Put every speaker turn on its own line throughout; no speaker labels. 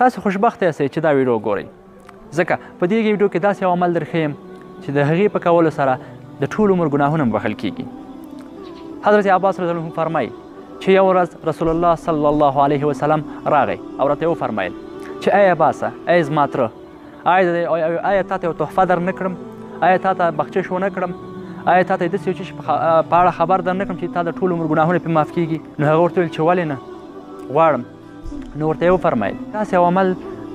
تاسو خوشبخته یاست چې دا ویډیو ګورئ، ځکه په دې ویډیو کې داسې یو عمل درښیم چې د هغې په کولو سره د ټول عمر ګناهونه هم بخښل کیږي. حضرت عباس رضی الله عنه فرمایي چې یو ورځ رسول الله صلی الله علیه وسلم راغی او راته یې وفرمایل چې ای عباسه، ای زما تره، آیا تا ته یو تحفه در نه کړم؟ آیا تا ته بخشش ونه کړم؟ آیا تا ته داسې یو څه په اړه خبر در نه کړم چې تا د ټول عمر ګناهونه پرې معاف کیږي؟ نو هغه ورته وویل چې ولې نه، غواړم. نو ورته یې وفرمایل داسې یو عمل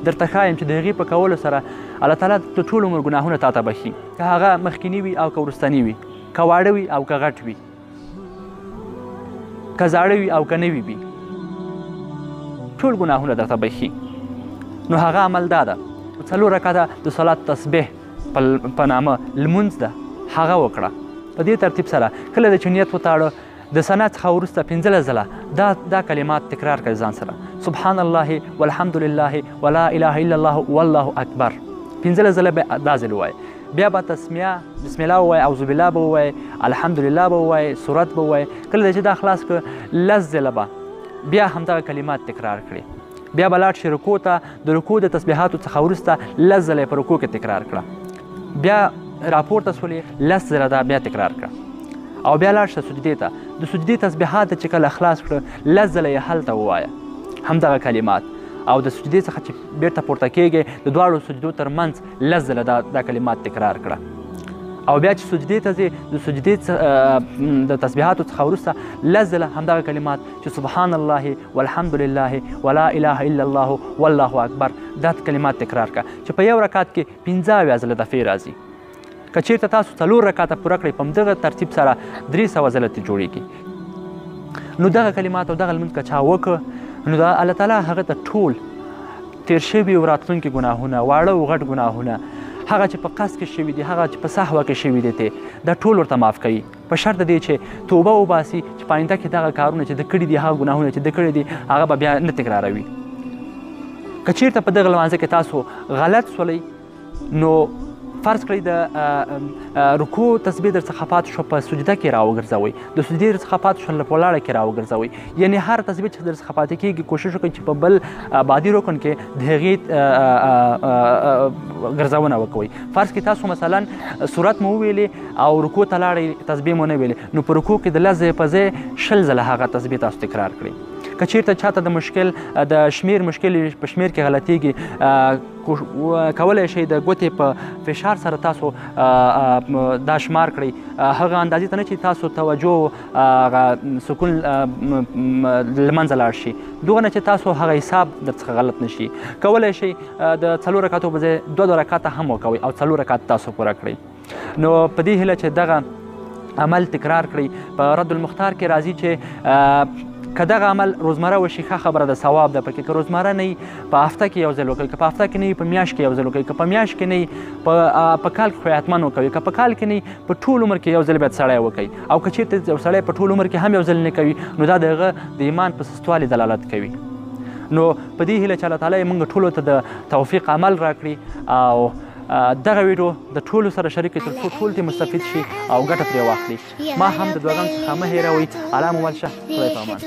درته ښایم چې د هغې په کولو سره الله تعالی د ټول عمر ګناهونه تا ته بخښي، که هغه مخکیني وي او که وروستني وي، که واړه وي او که غټ وي، که زاړه وي او که نوي وي، ټول ګناهونه درته بخښي. نو هغه عمل دا ده، 4 رکعته د صلات تسبیح په نامه لمونځ ده، هغه وکړه. په دې ترتیب سره کله چې نیت وتاړه د ثنا څخه وروسته 15 ځله دا کلمات تکرار کړئ ځان سره، سبحان الله والحمد لله ولا اله الا الله والله اکبر. 15 ځله به دا ځل ووایې. بیا به تسمیه بسم الله ووایې، اعوذ بالله به ووایې، الحمدلله به ووایې، سورت به ووایې. کله چې دا خلاص کړ 10 ځله به بیا همدغه کلمات تکرار کړې. بیا به لاړ شي رکوع ته، د رکوع د تسبیحاتو څخه وروسته 10 ځله یې په رکوع کې تکرار کړه. بیا راپورته سولې 10 ځله دا بیا تکرار کړه. او بیا لاړ شه سجدې ته، د سجدې تسبیحات چې کله خلاص کړه 10 ځله یې هلته ووایه همدغه کلمات. او د سجدې څخه چې بیرته پورته کیږي د دواړو سجدو ترمنځ 10 ځله دا کلمات تکرار کړه. او بیا چې سجدې ته ځې د سجدې د تسبیحاتو څخه وروسته 10 ځله همدغه کلمات چې سبحان الله والحمد لله ولا اله الا الله والله اکبر، دا کلمات تکرار کړه چې په یو رکعت کې 75 ځله دفعې راځي. که چیرته تاسو 4 رکعته پوره کړئ په همدغه ترتیب سره 300 ځله ترې جوړیږي. نو دغه کلمات او دغه لمونځ که چا وکړ نو دا الله تعالی هغه ته ټول تېر شوي او راتلونکي ګناهونه، واړه او غټ ګناهونه، هغه چې په قصد کې شوي دي، هغه چې په سهوه کې شوي دي، دا ټول ورته معاف کوي، په شرط دی چې توبه وباسي چې په آینده کې دغه کارونه چې ده کړي دي، هغه ګناهونه چې ده کړي دي، هغه به بیا نه تکراروي. که چیرته په دغه لمانځه کې تاسو غلط سولئ، نو فرض کړئ د رکوع تسبیح در څخه پاتې شو په سجده کې راوګرځوئ، د سجدې در څخه پاتې شو په ولاړه کې راوګرځوئ. یعنې هر تسبیح چې در څخه پاتې کېږي کوشش وکړئ چې په بل بعدي رکن کې د هغې ګرځونه وکوئ. فرض کړئ تاسو مثلا سورت مو وویلې او رکوع ته لاړئ تسبیح مو نه ویلې، نو په رکوع کې د 10 ځای په ځای 20 ځله هغه تسبیح تاسو تکرار کړئ. که چیرته چاته د مشکل د شمیر مشکل په شمیر کې غلطیږي، کولی شئ د ګوتې په فشار سره تاسو دا شمار کړئ، هغه اندازې ته نه چې تاسو توجه هغه سکون له منځه لاړ شي، دغه نه چې تاسو هغه حساب در څخه غلط نه شي. کولی شئ د 4 رکعتو په ځای 2 رکعته هم وکوئ او 4 رکعت تاسو پوره کړئ. نو په دې هیله چې دغه عمل تکرار کړئ. په رد المختار کې راځي چې که دغه عمل روزمره وشي ښه خبره ده، ثواب ده پکې. که روزمره نه وي په هفته کې یو ځل وکړئ، که په هفته کې نه وي په میاشت کې یو ځل وکړئ، که په میاشت کې نه وي په کال کې خو یې حتما وکوي، که په کال کې نه وي په ټول عمر کې یو ځل باید سړی وکړي. او که چیرته یو سړی په ټول عمر کې هم یو ځل نه کوي نو دا د هغه د ایمان په سستوالي دلالت کوي. نو په دې هیله چې الله تعالی یې موږ ټولو ته د توفیق عمل راکړي او دغه ویډیو د ټولو سره شریک کړئ تر څو ټول ترې مستفید شي او ګټه ترې واخلي. ما هم د دعاګانو څخه مه هېروئ. الله مو مل شه. خدای په امان.